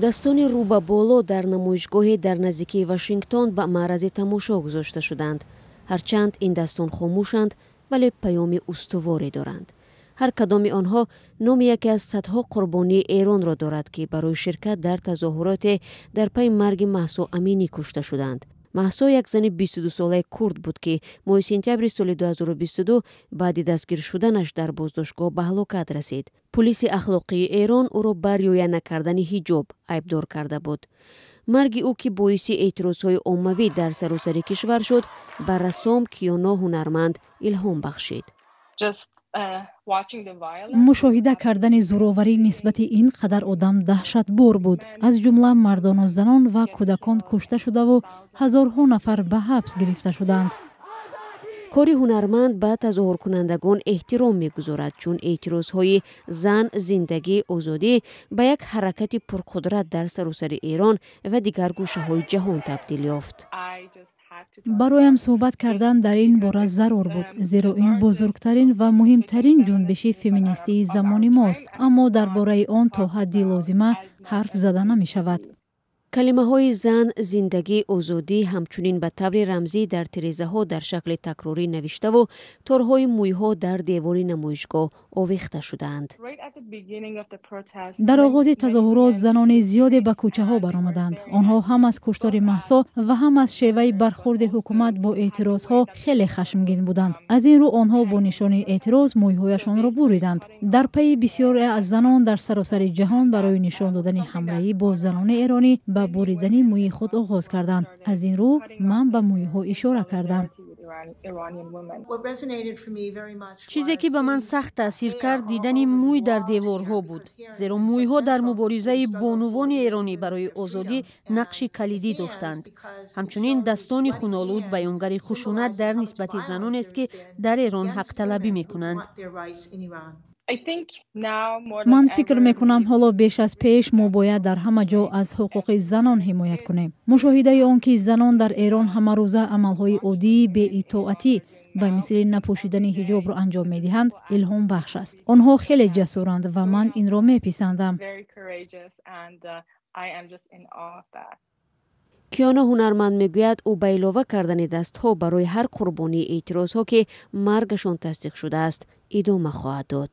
Дастони рӯ ба боло дар намоишгоҳе дар наздикии Вашингтон ба маърази тамошо гузошта шуданд. Ҳарчанд ин дастон хомӯшанд, вале паёми устуворе доранд. Ҳар кадоми онҳо номи яке аз садҳо қурбонии Эронро дорад, ки барои ширкат дар тазоҳуроте дар пайи марги Маҳсо Аминӣ кушта шуданд. Маҳсо як зани 22-солаи курд буд, ки моҳи сентябри соли 2022 баъди дастгир шуданаш дар боздоштгоҳ ба ҳалокат расид. Пулиси ахлоқии Эрон ӯро ба риоя накардани ҳиҷоб айбдор карда буд. Марги ӯ, ки боиси эътирозҳои оммавӣ дар саросари кишвар шуд, ба рассом Киёно Ҳунарманд илҳом бахшид. Мушоҳида кардани зӯроварӣ нисбати ин қадар одам даҳшатбор буд. Аз ҷумла мардону занон ва кӯдакон кушта шудаву ҳазорҳо нафар ба ҳабс гирифта шуданд. Кори ҳунарманд ба тазоҳуркунандагон эҳтиром мегузорад, чун эътирозҳои «Зан, зиндагӣ, озодӣ» ба як ҳаракати пурқудрат дар саросари Эрон ва дигар гӯшаҳои ҷаҳон табдил ёфт. Бароям суҳбат кардан дар ин бора зарур буд, зеро ин бузургтарин ва муҳимтарин ҷунбиши феминистии замони мост, аммо дар бораи он то ҳадди лозима ҳарф зада намешавад. Калимаҳои «Зан, зиндагӣ, озодӣ» ҳамчунин ба таври рамзӣ дар тирезаҳо дар шакли такрорӣ навиштаву торҳои мӯйҳо дар девори намоишгоҳ овехта шудаанд. Дар оғози тазоҳурот занони зиёде ба кӯчаҳо баромаданд. Онҳо ҳам аз куштори Маҳсо ва ҳам аз шеваи бархурди ҳукумат бо эътирозҳо хеле хашмгин буданд. Аз ин рӯ онҳо бо нишони эътироз мӯйҳояшонро буриданд. Дар пайи бисёре аз занон дар саросари ҷаҳон барои нишон додани ҳамраҳӣ бо занони эронӣ ба буридани мӯи худ оғоз карданд. Аз ин рӯ ман ба мӯйҳо ишора кардам. Чизе ки ба ман сахт таъсир кард, дидани мӯй дар деворҳо буд, зеро мӯйҳо дар муборизаи бонувони эронӣ барои озодӣ нақши калидӣ доштанд. Ҳамчунин дастони хунолуд баёнгари хушунат дар нисбати занонест, ки дар Эрон ҳақталабӣ мекунанд. Ман фикр мекунам, ҳоло беш аз пеш мо бояд дар ҳама ҷо аз ҳуқуқи занон ҳимоят кунем. Мушоҳидаи он ки занон дар Эрон ҳамарӯза амалҳои оддии беитоатӣ ба мисли напӯшидани ҳиҷобро анҷом медиҳанд, илҳомбахш аст. Онҳо хеле ҷасуранд ва ман инро меписандам. Киёно Ҳунарманд мегӯяд, ӯ ба илова кардани дастҳо барои ҳар қурбонии эътирозҳо, ки маргашон тасдиқ шудааст, идома хоҳад дод.